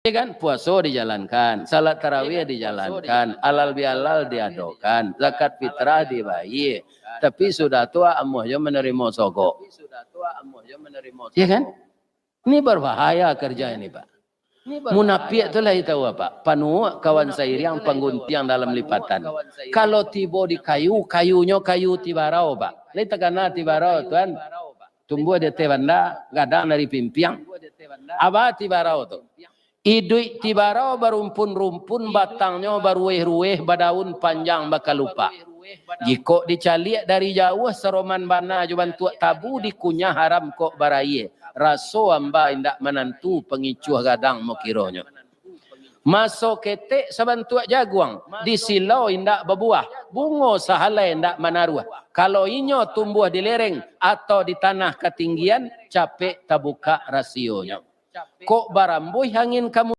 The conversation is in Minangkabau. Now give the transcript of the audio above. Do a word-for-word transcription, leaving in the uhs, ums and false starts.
Ya kan? Puaso dijalankan, salat tarawih dijalankan, alal bihalal diadokan, zakat fitrah dibayia. Tapi sudah tu, amuah jo manarimo sogok. Ya kan? Ini berbahaya kerja ini, Pak. Munapiak tu lai tahu, Pak. Panuak kawan sairiang, pangguntiang dalam lipatan. Kalau tibo di kayu, kayunyo kayu tibarau, Pak. Lai takana tibarau, Tuan? Tumbuah di ateh banda, gadang dari pimpiang. Aba tibarau tu. Iduik tibarau barumpun-rumpun, batangnyo baruweh-ruweh, badaun panjang bakalupak. Jikok dicaliak dari jauah, saroman bana jo bantuak tabu, dikunyah haram kok barayie. Raso amba indak manantu, pangicuah gadang mokironyo. Maso ketek sabantuak jaguang, disilau indak babuah, bungo sahalai indak manaruah. Kalau inyo tumbuah di lereng atau di tanah katinggian, capek tabukak rasionyo. Kok barambuih angin ka